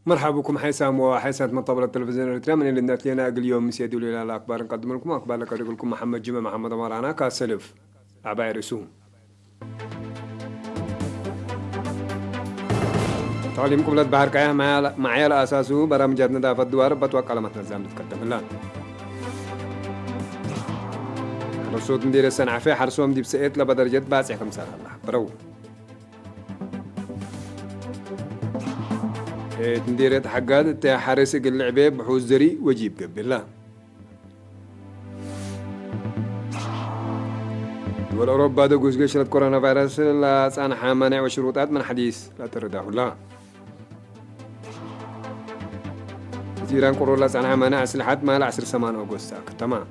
مرحبا بكم حيسام وحيسات من طاولة تلفزيون إريتريا. من اللي نتلينا أقل يوم مسيد وليلة الأخبار نقدم لكم أخبار لك لكم محمد جمعة محمد مرانا كاسلف. أبا إرسو. تعليم قبلة بحر كايا معايا الأساسو برامج نظافة الدوار بتوقع لما تنزام تقدم لنا. حرسوت ندير السنة عفية حرسوم دي بسئت لبدرجة باسع خمسة الله برو. إيه، تنديرة حقات تحرس قل لعبة بحوز زري وجيب قبل لا. دول أوروبا دو قوس قشرة كورونا فيروس لا صانحة مانع وشروطات من حديث لا ترداه الله. إيران قرر لا صانحة مانع أسلحات مال عشر سمان أوغوستا كتما.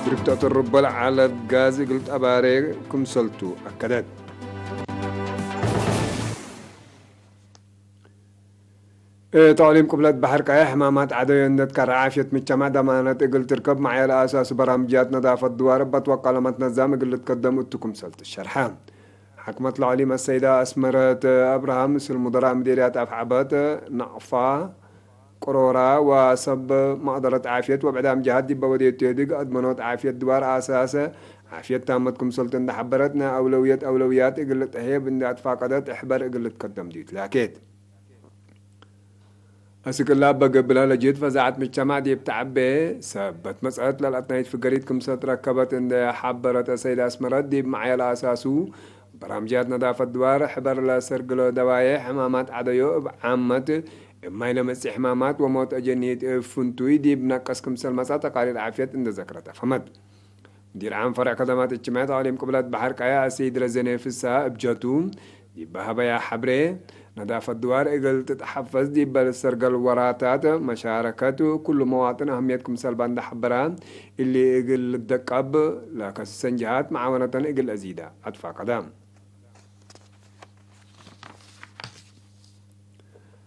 تركت أتربل على الغاز قلت أباري كم سلتو أكدت. تعليم قبلة بحر كاي حمامات عدو يندت كرعافية مجتمع ضمانة إقل تركب معي الأساس برامجيات نظافة الدوار بتوقع لما تنظام إقل تقدم أتكم سلت الشرحة. حكمت العليم السيدة أسمرت أبراهام مثل مدراء مديريات أفعبت نعفا قرورا وسب مقدرة عافية وبعدام جهات دي بوديت تهدق أدمنوت عافية دوار أساس عافية تامت كم سلطن دحبرتنا أولوية أولويات إقل تهيب إن أتفاقدت إحبر إقل تقدم ديت لاكيت. أسكلا بقبلا لجيت فزعت مجتمع دي بتعبي سبت مسألة للأتنايت في قريت كم سترة كبت إن حبرت السيدة أسمرت دي معي الأساسو برامجات نظافة دوار حبر لا سرقلو دوايا حمامات عديو بعامة إما إلى مسيح حمامات وموت أجنيت فنتوي دي بنقص كم سلمسات تقارير عافية إن ذكرت أفهمت. مدير عام فرع خدمات اجتماعية تعليم قبلات بحر كايا السيد رزني فسا ابجتو دي بهبايا حبري نظافة الدوار إقل تتحفز دي بل سرقل وراتات مشاركة كل مواطن أهميتكم سلبان دحبرا اللي إقل الدقب لكسسن جهات معاونة إقل أزيدة أدفع قدام.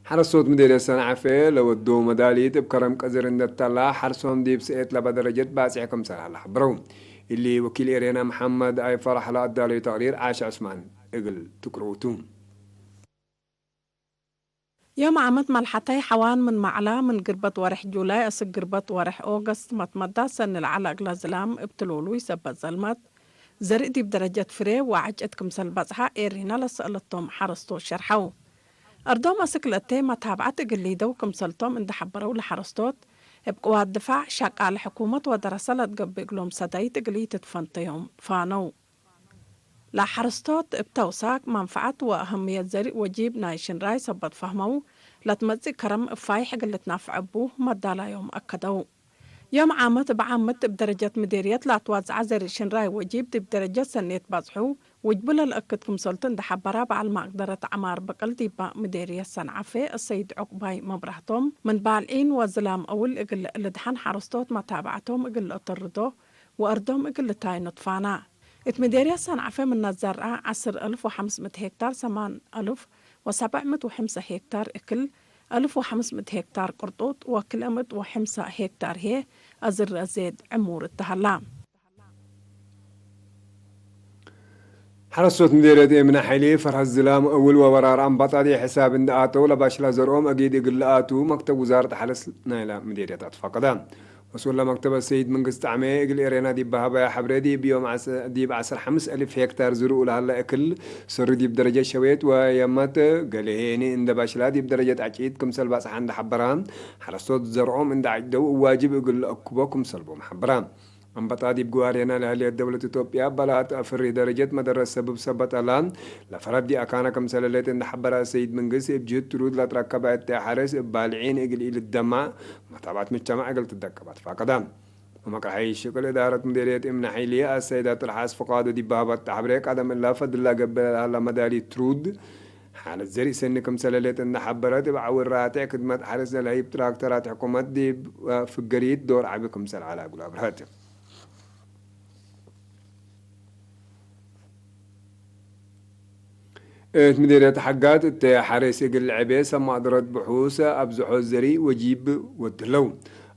حرسوت مدير السنة عفية لو الدو مداليت بكرم قزر إن التلا حرسون ديب سئت لبدرجة باسع كم سنة لحبرو. اللي وكيل إيرينا محمد آي فرح لا أدالي تقرير عاش عثمان إقل تكروتو. يوم عمت ملحتي حوان من معلا من قربة ورح جولاي أسق قربة ورح أوغست متمدى سن العلا أقلا زلام ابتلولو يسبت زلمت. ዘርኢ ዲብ ደረጀት ፍሬ ወዓጨት ክምሰል በጽሓ ኤሪና ለሰእለቶም ሓረስቶት ሸርሓው። ኣርዶም ኣስክለቴ መታብዓት እግል ሊደው ክምሰልቶም እንደ ሓበረው ለሓረስቶት፣ እብ ቅዋት ድፋዕ ሻቃል ሕኩመት ወደረሰ ለትገብእ እግሎም ሰዳይት እግል ኢትትፈንተዮም ፋነው። ለሓረስቶት እብ ተውሳክ መንፈዓት ወአህምየት ዘሪእ ወጂብ ናይ ሽንራይ ሰበት ፈህመው፣ ለትመጽእ ከረም እፋይሕ እግል ልትናፍዐቡ መዳላዮም ኣከደው። ዮም ዓመት ብዓመት እብ ደረጀት ምዴርየት ላትዋዝዓ ዘርኢ ሽንራይ ወጂብ ዲብ ደረጀት ሰኔት ባጽሑ ውጅቡ ለልአክድ ክምሰልቱ እንደ ሐበራ በዓል ማቅደረት ዐማር በቀል ዲባ ምዴርየት ሰንዓፌ እሰይድ ዑቅባይ መብራህቶም ምን ባልዒን ወዝላም እውል እግል ልድሓን ሐረስቶት መታብዐቶም እግል ልአተርዶ ወአርዶም እግል ልታይ ኖትፋና። እት ምዴርየት ሰንዓፌ ምናት ዘርአ ዐስር እልፍ ወሐምስ ምእት ሄክታር ሰማን እልፍ ወሰብዕ ምእት ወሐምሳ ሄክታር እክል፣ እልፍ ወሐምስ ምእት ሄክታር ቅርጡጥ ወክልኤ ምእት ወሐምሳ ሄክታር ህዬ አዝርእ ዜድ ዕሙር እተሀላ። ሐረስቶት ምዴርየት ኤምነ ሐይሌ ፈርሀት ዝላም እውል ወወራር አንባጣት ሕሳብ እንደ አተው ለባሽላ ዘርኦም አጊድ እግል ለአቱ መክተብ ውዛረት ሐረስ ናይላ ምዴርየት አትፋቀዳ። መስኡል ለመክተብ ሰይድ መንግስት ጣዕሜ እግል ኤሬና ዲብ በሀበያ ሐብሬ ዲብ ዮም ዐስ-፣ ዲብ ዐስር ሐምስ እልፍ ሄክታር ዝርኡ ለሀለ እክል ሰሪ ዲብ ደረጀት ሸዌት ወየመት ገሌ ሄኒ እንደ ባሽላ ዲብ ደረጀት አጭይት ክምሰል ባጽሓ እንደ ሐበራ፣ ሐረስቶት ዘርኦም እንደ አጭደው ዋጅብ እግል ለአክቦ ክምሰልቦም ሐበራ። አንበጣ ዲብ ግዋሬና ለህሌት ደውለት ኢትዮጵያ በላአት አፍሪ ደረጀት መደረስ ሰብብ ሰበጠላ ለፈረዲ አካና ክምሰለሌት እንደ ሐበራ ሰይድ መንግስት እብ ጅህት ትሩድ ለትረከበ እተ ሐረስ እብ ባልዒን እግል ኢልደማ መታብዐት ምጅተማዕ እግል ትደቀብ አትፋቀዳ። ወመቅረሐይ ሽቅል እዳረት ሙዴርየት እምነ ሐይሊ አሰይዳ ጥልሓስ ፍቃዱ ዲብ በሀበት ተሐብሬ ቀደም እላ ፈድላ ገብረ ለሀላ መዳሊ ትሩድ ሓለት ዘርኢ ሰኒ ክምሰለሌት እንደ ሐበረት እብ ዐውር ራቴዕ ክድመት ሐርስ ለለህይብ ትራክተራት ሕኩመት ዲብ ፍገሪት ዶር ዐቢ ክምሰል ዐላ እግሉ አብርሀት። እት ምዴርየት ሐጋት እተ ሐሬስ እግል ለዐቤ ሰብ ማቅደረት ብሑስ አብዝሖ ዘሪእ ወጂብ ወድለው።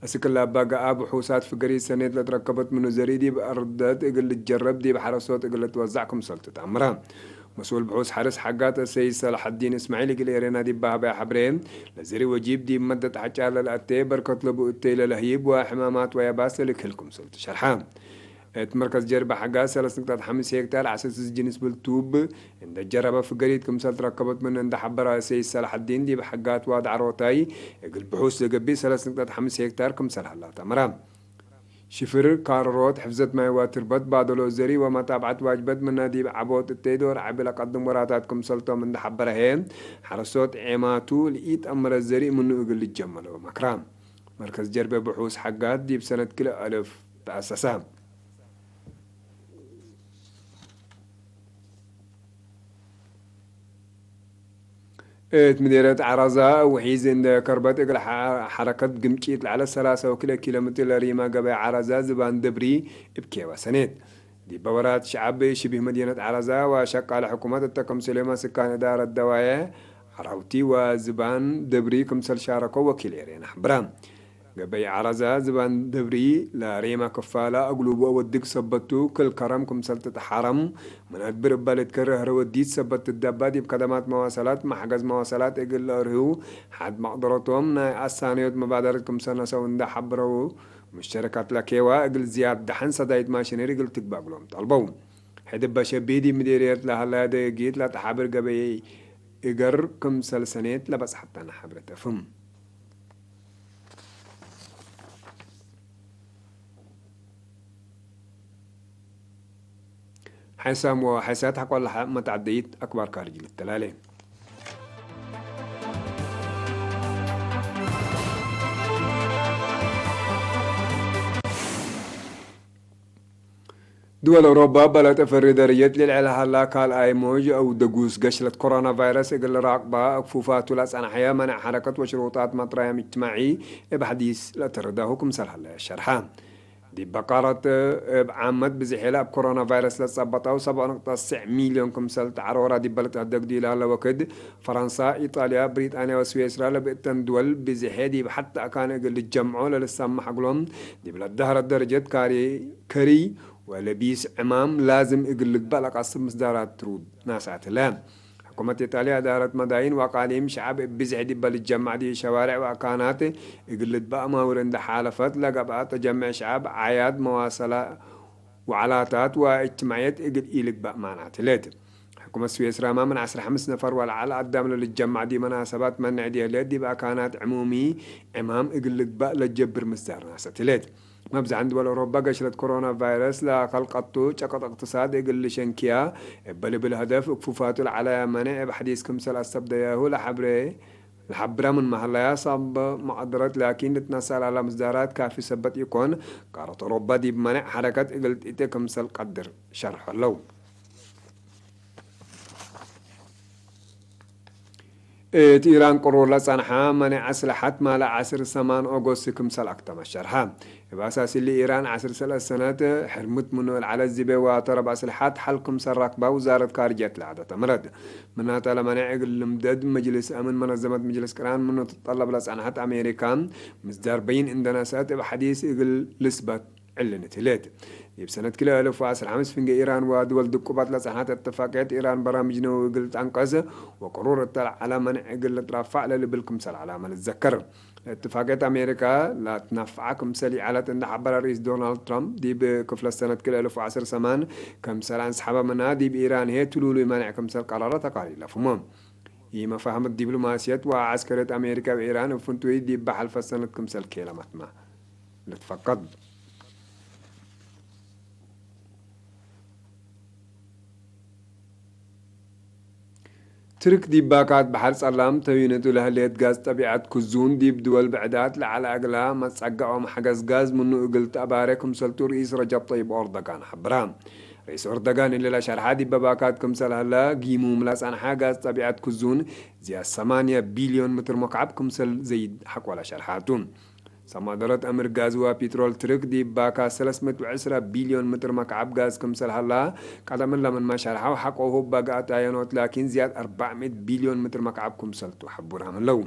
እስክል አባ ገአ ብሑሳት ፍገሪት ሰኔት ለትረከበት ምኑ ዘሪእ ዲብ አርደት እግል ልትጀረብ ዲብ ሐረሶት እግል ልትወዛዕ ክምሰል ትትአምረ። مسؤول بحوث حرس حقات السيد صلاح الدين إسماعيل قال إيرينا دي باه بيا حبرين لزري وجيب دي مدة حجار للأتي بركت لبو التي للهيب وحمامات ويباس للكلكم سلط شرحان. ات مركز جربة حقات ثلاث نقطة خمس هكتار عساس جنس بالتوب عند الجربة في قريت كم سلط ركبت من عند حبرة السيد صلاح الدين دي بحقات واد عروتاي قال بحوث لقبي ثلاث نقطة خمس هكتار كم سلط هلا تمرام. ሽፍር፣ ካርሮት፣ ሕፍዘት ማይ ዋትርበት፣ ባደሎ ዘሪ ወመጣብዓት ዋጅበት ምናዲ ዓቦት እተይዶር ዓቢ ለቀድም ወራታት ክምሰልቶም እንዳሓበረ ሄ፣ ሓረስቶት ዔማቱ ልኢት ኣመረ ዘሪ ምኑ እግል ልጀመሎ መክራ። መርከዝ ጀርበ ብሑስ ሓጋት ዲብ ሰነት ክልእ ኣልፍ ተኣሰሰ። እት ምዴረት ዓራዛ ውሒዝ እንደ ከርበት እግል ሓ-፣ ሓረከት ግምጪት ለዓለ ሰላሳ ወክልኤ ኪሎ ሜትር ለሪማ ገበያ ዓራዛ ዝባን ደብሪ እብ ኬባ ሰኔት። ዲበ ወራት ሸዓብ ሽቢህ መዲነት ዓራዛ ወሸቃለ ሕኩመት እተ ከም ሰሌማ ስካን እዳረት ደዋየ ዓራውቲ ወዝባን ደብሪ ክምሰል ሻረኮ ወኪል ኤሬን ኣሕብራ። ገበይ ዓራዛ ዝባን ደብሪ ለሬማ ክፋላ እግሉቦ ወድግ ሰበቱ ክል ከረም ክምሰል ትጥሓረም ምናት ብር እባለት ከረ ህረ ወዲት ሰበት ትዳባ ዲብ ከደማት መዋሰላት ማሕገዝ መዋሰላት እግል ለእርሁ ሓድ መቕደረቶም ናይ ኣሳንዮት መባደረት ክምሰል ነሰው እንዳ ሓብረው ምሽተረካት ለኬዋ እግል ዝያድ ደሓን ሰዳይት ማሽነሪ እግል ትግባግሎም ጠልበው። ሕድበ ሸቢህ ዲብ ምዴርየት ለሃላ ደጊት ለተሓብር ገበይ እገር ክምሰል ሰኔት ለበጽሐተና ሓብረ ተፍም። ሓይሳም ወሓይሳት ሓቆላሓ መታዕደይት ኣክባር ካርጅ ልተላለ። ድወል ኣውሮባ በለጠ ፈሪ ደረጀት ልዕል ሃላ ካልኣይ ሞጅ ኣው ደጉስ ገሽለት ኮሮና ቫይረስ እግል ራቅባ ክፉፋቱ ላጸናሕያ መናዕ ሓረከት ወሽሩጣት መጥራያም እጅትማዒ እብ ሓዲስ ለተረዳሁ ክምሰል ሃለ ሸርሓ። ዲበ ቃረት እብ ዓመት ብዝሔለ ኣብ ኮሮና ቫይረስ ለጸበጣው ሰብዓ ነጥቢ ስዕ ሚልዮን ክምሰል ተዓረወራ ዲበ ለተህደግ ዲላ ለወክድ ፈረንሳ፣ ኢጣልያ፣ ብሪጣንያ ወስዊስራ ለብእተን ድወል ብዝሔ ዲብ ሓቲ ኣካን እግል ልጀምዖ ለልሳም ማሕግሎም ዲብ ለዳህረት ደረጀት ካሪ ከሪ ወለቢስ ዕማም ላዝም እግል ልግባእ ለቃስብ ምስዳራት ትሩድ ናሳትለ። ሕኩመት ኢጣልያ እዳረት መዳይን ወኣቃሊም ሸዓብ እብ ብዝሒ ዲበ ልጀማዕ ዲ ሸዋርዕ ወኣካናት እግል ልትባእ ማውር እንደ ሓለፈት ለገብኣ ተጀምዕ ሸዓብ ዓያድ መዋሰላ ወዓላታት ወእጅትማዕየት እግል ኢልግባእ ማናትለት። ሕኩመት ስዊስራማ ምን ዓስራ ሓምስ ነፈር ወለዓል ኣዳም ለልጀማዕ ዲ መናሰባት መንዕ ዲህለት ዲብ ኣካናት ዕሙሚ ዕማም እግል ልግባእ ለጀብር ምስዳር ናሰትለት። መብዛዕን ድወል ኣውሮባ ገሽለት ኮሮና ቫይረስ ለኸልቀቱ ጨቀጥ እቅትሳድ እግል ልሸንክያ እበ ልብል ሀደፍ እክፉፋቱ ለዓላያ መነ እብ ሓዲስ ክምሰል ኣሰብደያሁ ለሓብረ ለሓብራ ምን መሃላያ ሳብ መቐደረት ላኪን ልትነሳ ላላ ምስዳራት ካፊ ሰበት ኢኮን። ቃረት ኣውሮባ ዲብ መነ ሓረከት እግል ጢጢ ክምሰል ቀድር ሸርሖ ኣለው። እቲ ኢራን ቅሩር ለጸንሓ መነ ኣስልሓት ማለ ዓስር ሰማን ኦጎስት ክምሰል ኣክተመ ሸርሓ። እብ ኣሳሲሊ ኢራን ዓስር ሰለስተ ሰነት ሕርምት ምኑ እልዓለት ዚቤ ዋተረብ ኣስልሓት ሓል ክምሰል ራክባ ውዛረት ካርጀት ለዓደት ኣምረት። ምናተ ለመነ እግል ልምደድ መጅልስ ኣምን መነዘመት መጅልስ ቅራን ምኑ ትጠለብ ለጸንሐት ኣሜሪካ ምስዳር በይን እንደነሰት እብ ሓዲስ እግል ልስበት ዕልንት ህለት። ዲብ ሰነት ክልኤ እልፍ ወዓስር ሓምስ ፍንጌ ኢራን ወድወል ድቁባት ለጸንሐት እትፋቅየት ኢራን በራምጅ ነወዊ እግል ጠንቀስ ወቅሩር እተ ለዓላ መንዕ እግል ልትራፋዕ ለልብል ክምሰል ዓላማ ልዘከር። ለእትፋቅየት ኣሜሪካ ላትናፍዓ ክምሰል ይዓለት እንደ ሓበረ ርኢስ ዶናልድ ትራምፕ ዲብ ክፍለ ሰነት ክልኤ እልፍ ወዓስር ሰማን ክምሰል ኣንስሓበ ምና ዲብ ኢራን ሄ ትሉሉይ መንዕ ክምሰል ቀራረ ተቃሪለፉሞ። ይህ መፋህመት ዲፕሎማሲየት ወዐስከርየት ኣሜሪካ ወኢራን እብ ፍንቱይ ዲብ በሐልፈ ሰነት ክምሰል ኬለመትመ ልትፈቀድ። ትርክ ዲብ ባካት በሐር ጸላም ተዩነቱ ለህሌት ጋዝ ጠቢዐት ክዙን ዲብ ድወል ብዕዳት ለዐለ እግላ መጸጋኦም ሐገዝ ጋዝ ምኑ እግል ተአባረ ክምሰልቱ ርኢስ ረጀብ ጠይብ ኦርደጋን ሐብራ። ርኢስ ኦርደጋን እሊ ለሸርሐ ዲበ ባካት ክምሰል ሀላ ጊሙም ለጸንሐ ጋዝ ጠቢዐት ክዙን ዝያድ ሰማንያ ቢልዮን ምትር መክዓብ ክምሰል ዘይድ ሐቆ ለሸርሐቱ። ሰማደረት አምር ጋዝ ወፒትሮል ትርክ ዲብ ባካ ሰለስመት ወዕስራ ቢልዮን ምትር መክዓብ ጋዝ ክምሰል ሀላ፣ ቀደምን ለምን መሸርሐው ሐቆሁ ባጋ አጣየኖት ላኪን ዝያድ አርባዕመት ቢልዮን ምትር መክዓብ ክምሰልቱ ሐቡራም ህለው።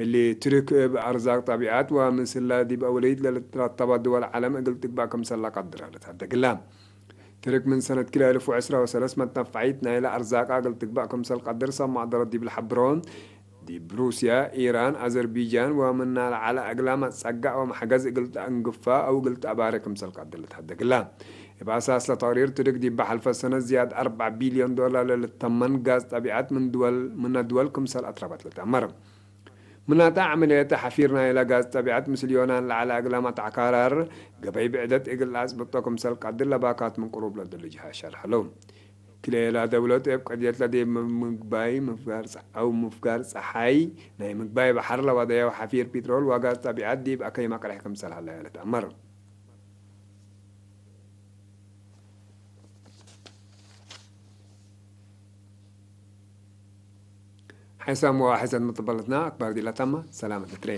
እሊ ትርክ እብ አርዛቅ ጠቢዓት ወምስላ ዲብ አውለይት ለልትረተባ ድወል ዓለም እግል ትግባእ ክምሰላ ቀድራ ልታደግላ። ትርክ ምን ሰነት ክልተ ኣልፍ ወዕስራ ወሰለስ መትነፋዒት ናይላ ኣርዛቃ እግል ትግባእ ክምሰል ቀድር ሰማዕ ደረት ዲብል ሓብሮ። ዲብ ሩስያ፣ ኢራን፣ ኣዘርቢጃን ወምናልዓላ እግላማ ጸጋእ ወመሕገዝ እግል ተእንግፋ ኣው እግል ተኣባረ ክምሰል ቀድር ልትሐደግላ። እብ ኣሳስ ለተቅሪር ትርክ ዲብ ሓልፈ ሰነት ዝያድ ኣርባዕ ቢልዮን ዶላር ለልተመን ጋዝ ጠቢዓት ምን ድወል፣ ምነ ድወል ክምሰል ኣትረበት ልትኣመር። ምናታ ዓመልየተ ሓፊር ናይላ ጋዝ ጠቢዐት ምስል ዮናን ለዓለ ኣግላማ ተዕካራር ገበይ ብዕደት እግል ለኣጽብጦ ክምሰል ቀድር ለባካት ምን ቅሩብ ለደሉ ጅሃ ሸርሐ ለው። ክልኤላ ደውለት እብ ቀድየት ለዴ ምግባይ ምፍጋር ጸ-፣ ኣው ምፍጋር ጸሓይ ናይ ምግባይ ባሕር ለዋደያው ሓፊር ፒትሮል ዋጋዝ ጠቢዐት ዲብ ኣከይ መቅርሕ ክምሰል ሃለያ ለትኣመር። ሓይሳም ወሓይሰት መጠበለትና ኣክባር ዲላታማ ሰላመት ትሬ።